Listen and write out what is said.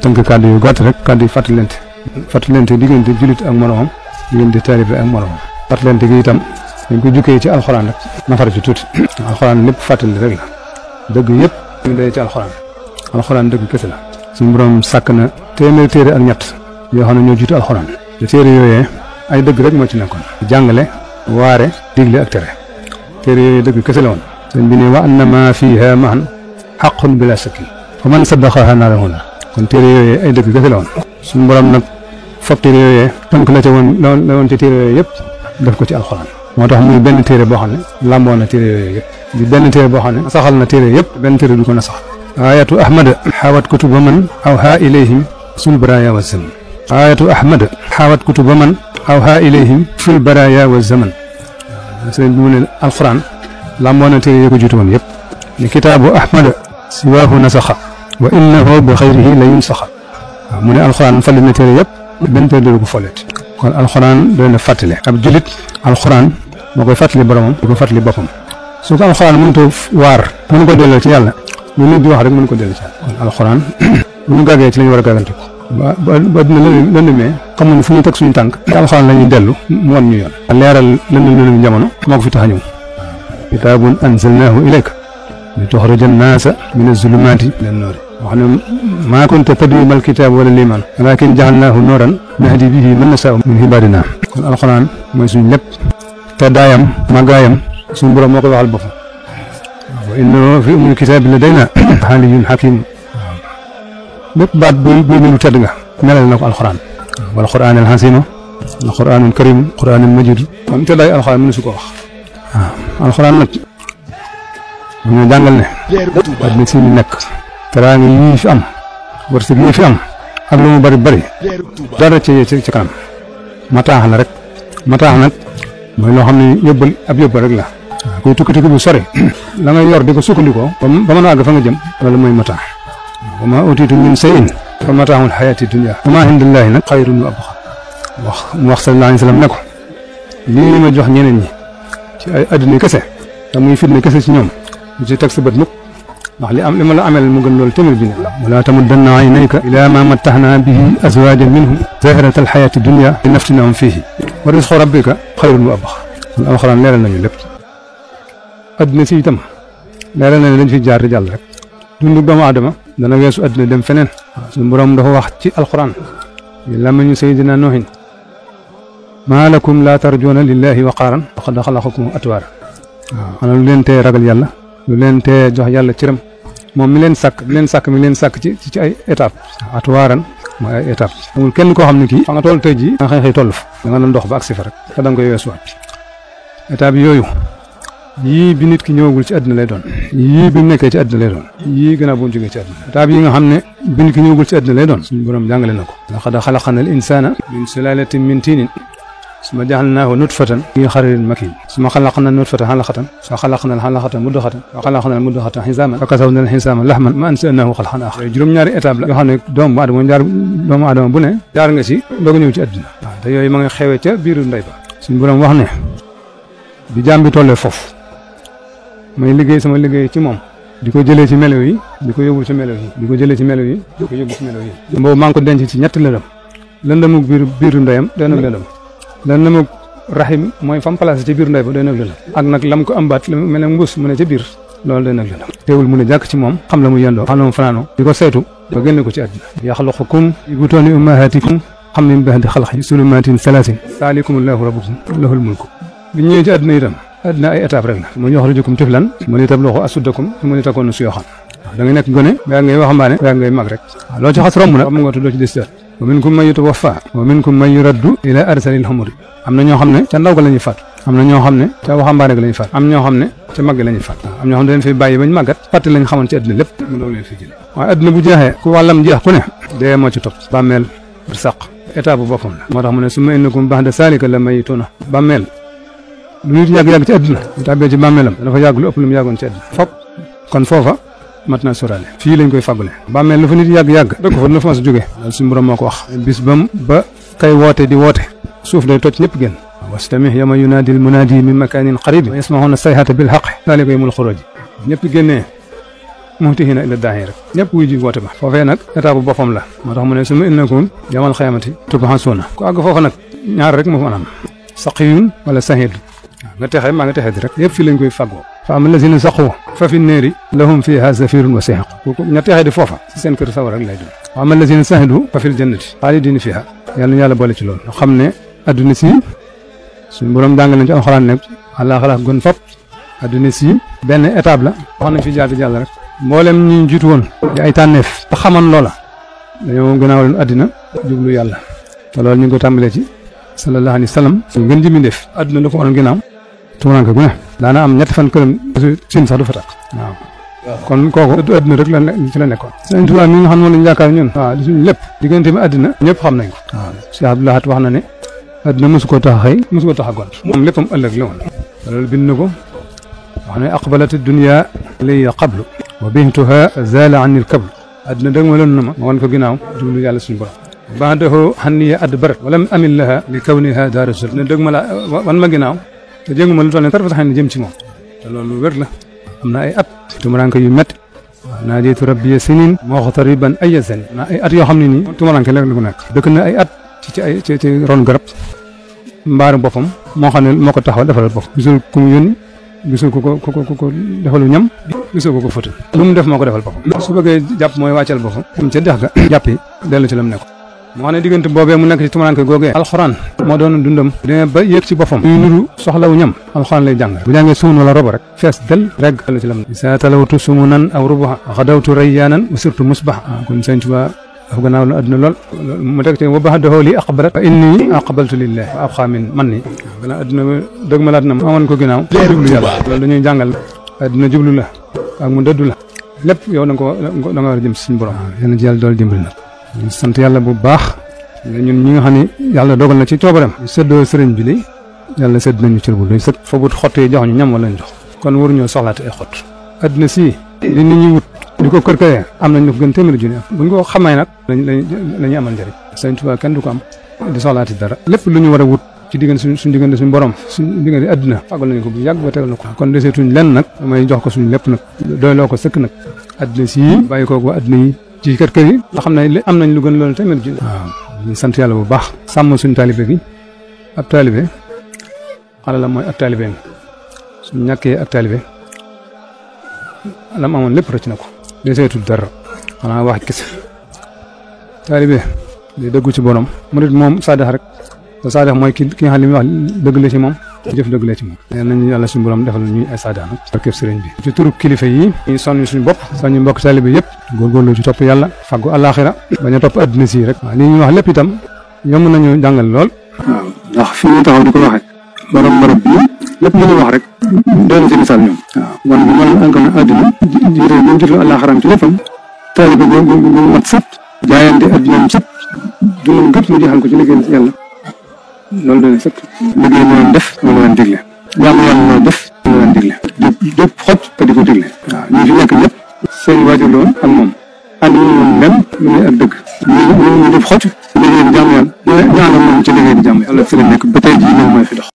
tënk kàddu yu gàtt rek kàddu yu fàttalente diggante julit ak moroomam diggante taalibe ak moroomam fàttalente gi itam dañ ko jukkee ci alxuraan rek nafar ci tuuti alxuraan lépp fàttali rek la dëgg yëpp ñu day ci alxuraan dëgg kese la suñu borom sàkk na téeméer téere ak ñett yoo xam ne ñoo jiitu alxuraan te téere yooyee ay dëgg rek moo ci nekkoon jàngale waare digle ak tere téere yooyu dëgg kese la woon sëñ bi ne wa anna ma fiha mahan xaqun bila shakki fa man saddaqaha naarahu la kon téere yooyee ay dëgg kese la woon suñu borom nag fop téere yooyee tënk la ca woon la woon ci téere yooyu yëpp def ko ci alxuraan moo tax muy benn téere boo xam ne lamboo na téere yooyu yëpp di benn téere boo xam ne saxal na téere yëpp benn téere du ko na sax ayatu ahmada xawat kutuba man awha ilayhim sul baraya wa zaman ayatu ahmada xawat kutuba man awha ilayhim fil baraya wa zaman sëñ bi mu ne alxuraan lamboo na téere yi ko jiitu woon yëpp ni kitaabu ahmada siwaahu nasaxa wa innahu bi xayrihi la yunsaxa waaw mu ne alxuraan fali na téere yëpp benn téere du ko follet kon alxuraan doy na fàttali ab julit alxuraan moo koy fàttali boromam di ko fàttali boppam su ko alxuraan mënut a waar mënu ko delloo ci yàlla lu nit di wax rek mënu ko delloo ci yàlla kon alxuraan bu ñu gàggee ci la ñu war a gàggante ko ba dina lëndëmee xamuñu fu ñu teg suñu tànk te alxuraan la ñuy dellu mu wan ñu yoon leeral lëndëm jamono moo ko fi tax a ñëw kitaabun anzalnaahu ilayka li tuxrija annaasa mina zulumaati ila noori wax ne maa kunta tadri mal kitaab wala liimaan walakin jaalnaahu nooran nahdi bihi man nasaau min ibaadinaa kon alxuraan mooy suñ lépp te daayam màggaayam suñu borom moo koy waxal boppam wa innahu fi ummil kitaabi ladaynaa aliyyun hakiim bépp baat buy lu tedd nga melal na ko alxuraan wal quraanil hasiim wal quraanil kariim quraanil majiid am te daay alxuraan mënu su ko wax waaw alxuraan nag ñu jàngal ne àddina si ñu nekk teraanga yii fi am wërsëg yii fi am ak lu mu bari dara ci kanam mataax la rek mataax nag mooy loo xam ne yóbbal rek la kuy tukki bu sori la ngay yor di ko sukkandikoo ba mën a àgg fa nga jëm loolu mooy mataax wa maa utiitu min shay'in fa mataaxul xayaati dunya wa maa indallaahi nag xayrun wa abqaa mu wax sallallahu alayhi wa sallam ne ko lii ma jox ñeneen ñi ci ay adduna kese te muy fitna kese ci ñoom ñu ci teg sa bët mukk ndax li ma la amel mu gën loolu téeméer bi ne wala tamuddanna aynayka ila ma mattaxna bihi azwajan minhum zahirata alxayaati dunya li naftinahum fihi wa risqu rabbika xayrun wa abqaa kon alxuraan leeral nañu lépp adduna si itam leeral nañu dañ fi jaar di jàll rek dundu doomu aadama dana weesu adduna dem feneen suñu borom dafa wax ci alxuraan lamañu sayyidina noohin maa lakum laa tarjuuna lillahi waqaaran laqad xalaqakum atwaara waaw xanaa lu leen tee ragal yàlla lu leen tee jox yàlla cëram moom mi leen sàkk ci ay étape atwaaran mooy ay étape amul kenn koo xam ne kii fa nga toll tey jii da nga xëy toll fa da nga doon dox ba agsi fa rek te da nga koy weesuwaat étape yooyu yii bi nit ki ñëwagul ci àddina lay doon yii bi mu nekkee ci àddina lay doon yii gën a bu mu jógee ci àddina étape yi nga xam ne bi nit ki ñëwagul ci àddina lay doon suñu borom jàngale na ko laqad xalaqna al insaana min sulaalatin min tiinin summa ja'alnaahu nutfatan fi qararin makiin summa xalaqna nutfata alaqatan fa xalaqna al alaqata mudghatan fa xalaqna al mudghata xisaaman fa kasawna al xisaama laxman ma ansha'naahu xalqan aaxar juróom-ñaari étape la yoo xam ne doomu aadama bu ne jaar nga ci doog a ñëw ci àddina waaw te yooyu ma nga xewee ca biiru ndey ba suñu borom wax ne bi jaam bi tollee foofu may liggéey sama liggéey ci moom di ko jëlee ci melo yi di ko yóbbu ci melo yi di ko jëlee ci melo yi di ko yóbbu ci melo yi boobu maa ngi ko denc ci ñetti lëndëm lëndëmu biiru ndeyam doon ak lëndëm lëndëmu raxim mooy fam placé ci biir ndey ba doon ak lëndëm ak nag lam ko ambaat la mel ne mbuus mu ne ca biir loolu doon ak lëndëm teewul mu ne jàkk ci moom xam la mu yendoo xam la mu fanaanoo di ko saytu ba génne ko ci àddina yaxluqukum fi butuuni ummahaatikum xam min ba'di xalqi zulumaatin salaasin zaalikumu-llaahu rabbukum lahul mulku bi ñëwee ci àddina itam àddina ay étape rek la mu yuxrijukum tiflan mu li tabluxu asuddakum mu li takoonu suyuuxan da ngay nekk gone ba ngay waxambaane ba ngay mag rek loo ci xas romb nag am nga tuddoo ci des wa minkum man yutawaffa wa minkum man yuraddu ila arzalil umuri am na ñoo xam ne ca ndaw ga la ñuy faat am na ñoo xam ne ca waxambaane ga la ñuy faat am ñoo xam ne ca mag ga la ñuy faat am ñoo xam ne dañ fi bàyyi bañ màggat fàtte lañ xamoon ci àddina lépp mu doog leen fi jël waaye àddina bu jeexee ku wàllam jeex ku ne dee moo ci topp bàmmeel saq état bu boppam la moo tax mu ne summa innakum ba'da zaalika la mayituuna bàmmeel lu nit yàgg-yàgg ci àdduna bu tàbbee ci bàmmeelam dafa yàgg lu ëpp lu mu yàggoon ci àdduna fop kon foofa mat naa sóoraale fii lañ koy fàggule bàmmeel lu fa nit yàgg-yàgg dëkk fa lu fa mas jógee loolu suñu borom moo ko wax bis ba kay woote di woote suuf day toj ñëpp génn wastamih yawma yunaadi al munaadi min makaanin qariib wa yasma'uuna sayhata bil haqq zaalika yawmul xuruuj ñëpp génnee muhtihina ila daahi rek ñëpp wuy ji woote ba foofee nag état bu boppam la moo tax mu ne summa innakum yawmal xiyaamati tub'asuuna ku àgg foofu nag ñaar rek moo fa anam saqiyun wala sahiid nga texee maa nga texee di rek yëpp fii lañ koy fàggoo fa am lazina saqu fa fi neeri lahum fiha zafirun wa sihiq kooku ña texee di foofa si seen kër sawar rek lay dund wa am lazina sahidu fa fil jannati xaalidina fiha yàlla na yàlla boole ci loolu xam ne adduna si suñu borom jàngal nañ ci alxuraan ne àllaaxira gën fop adduna si benn étape la wax nañ fi jaar di jàll rek mboolem ñi jiitu woon di ay tànneef te xamoon loola dañoo gënaaw leen addina jublu yàlla te loolu ñu ngi ko tàmbalee ci sallallahu alayhi wa sallam suñ gën ji mbindéef adduna la ko waroon ginnaaw tuuranke gu ne daana am ñetti fan këram sin sax du fa takk waaw kon kooku du adduna rek la ci la nekkoon Sëñ Tuubaa mi nga xam ne moom lañu yaakaar ñun waaw di suñu lépp diggante bi addina ñëpp xam nañ ko waaw Cheikh Abdou Lahad wax na ne adduna mosu koo tax a xëy mosu koo tax a gont moom léppam ëllëg la woon loolu bind na ko wax ne aqbalat dunya liya qablu wa bihtuha zala anil kablu adduna dëgg ma loon na ma wan ko ginnaaw jublu yàlla suñu borom baadahu xanniya adbarat walam amil laha li kawniha daara sul ne dëgg ma la wan ma ginnaaw te jéngu ma lu toll ne tarfa tax ne jëm ci moom te loolu wér la am na ay at tumaranke yu métti naa jiitu rabbi sinin muxtariban ay sani naa ay at yoo xam ne nii tumaranke léeg la ko nekk dëkk na ay at ci ron garab mbaaru boppam moo xam ne moo ko taxawal defalal boppam gisul ku mu yónni gisul ko defalu ñam gisul ko fëtal lu mu def moo ko defal boppam su bëggee jàpp mooy wàccal boppam am ca dex ga jàppi dellu ci la mu nekk moo xam ne diggante boobee mu nekk ci tumaranke googee alxuraan moo doon dundam demee ba yéeg ci boppam yu nuru soxlawu ñam alxuraan lay jàng bu jàngee sumun wala roba rek fees del reg dellu ci la mu nekk sa talawtu sumunan aw rubaha xadawtu rayyaanan wa surtu musbaha kon Sëñ Tuubaa dafa gannaaw la adduna lool mu teg ci wa baxdahu li aqbarat fa inni aqbaltu lillahi wa abqa min man ni gannaaw adduna dëgg ma laat na ma amoon ko ginnaaw jublu yàlla loolu dañuy jàngal adduna jublu la ak mu dëddu la lépp yow da nga war a jëm si suñu borom yéen ci yàlla dool dimbali nag ñu sant yàlla bu baax ñun ñi nga xam ne yàlla dogal na ci coobareem séddoo sëriñ bi li yàlla sédd nañu cër bu doy sëkk foobut xott yi jox ñu ñam wala ñu jox kon waruñoo soxlaate ay xott adduna si li nit ñi wut di ko kër-këree am nañ ñu ko gën téeméeri junni am buñ ko xamee nag la ñu amal njëriñ Sëñ Tuubaa kenn du ko am di soxlaati dara lépp lu ñu war a wut ci diggante suñu diggante suñu borom suñu diggante adduna fàggal nañu ko bu yàgg ba tegal na ko kon deseetuñ lenn nag may jox ko suñu lépp nag doyloo ko sëkk nag adduna si bàyyi ko ko adduna yi ci kër yi nga xam ne am nañ lu gën loolu téeméeri junni waaw ñu sant yàlla bu baax sàmm suñu taalibe gi ab taalibe xala la mooy ab taalibe suñu ñàkkee ab taalibe lam amoon lépp rëcc na ko deseetul dara xanaa wax kese taalibe di dëggu ci borom murit moom saadax rek te saadax mooy ki nga xam li muy wax dëgg la ci moom jëf dëgg la ci moom nee nañu yàlla suñu borom defal ñuy ay saadax nag barkeb sëriñ bi ci turu kilifa yi ñu sonn suñu bopp soñu mbokk taalibe yëpp góorgóorlu ci topp yàlla faggu àllaaxira bañ a topp adduna si rek waaw li ñuy wax lépp itam yomb nañu jàngal lool waaw ndax fi ñu taxaw di ko waxee borom barab bi lépp lu ñu wax rek doon ci misaal ñoom waaw wan bi man anka na adduna jiite bu jiitu àllaaxiraam ci léppam taalibe bu mat sëpp jaayante addunaam sëpp dundam gëpp mu jeexal ko ci liggéeyal ci yàlla loolu dana sëkk liggéey moo leen def moo leen digle jaamu yàlla moo def moo leen digle jóg xoj te di ko digle waaw ñu fi nekk ñëpp seen waajur la woon ak moom ànd ñu moom lenn lu muy ak dëgg ñu def xoj liggéey di jaamu yàlla ñu ànd ak moom ci liggéey di jaamu yàlla fi la nekk ba tey jii moom mooy fi dox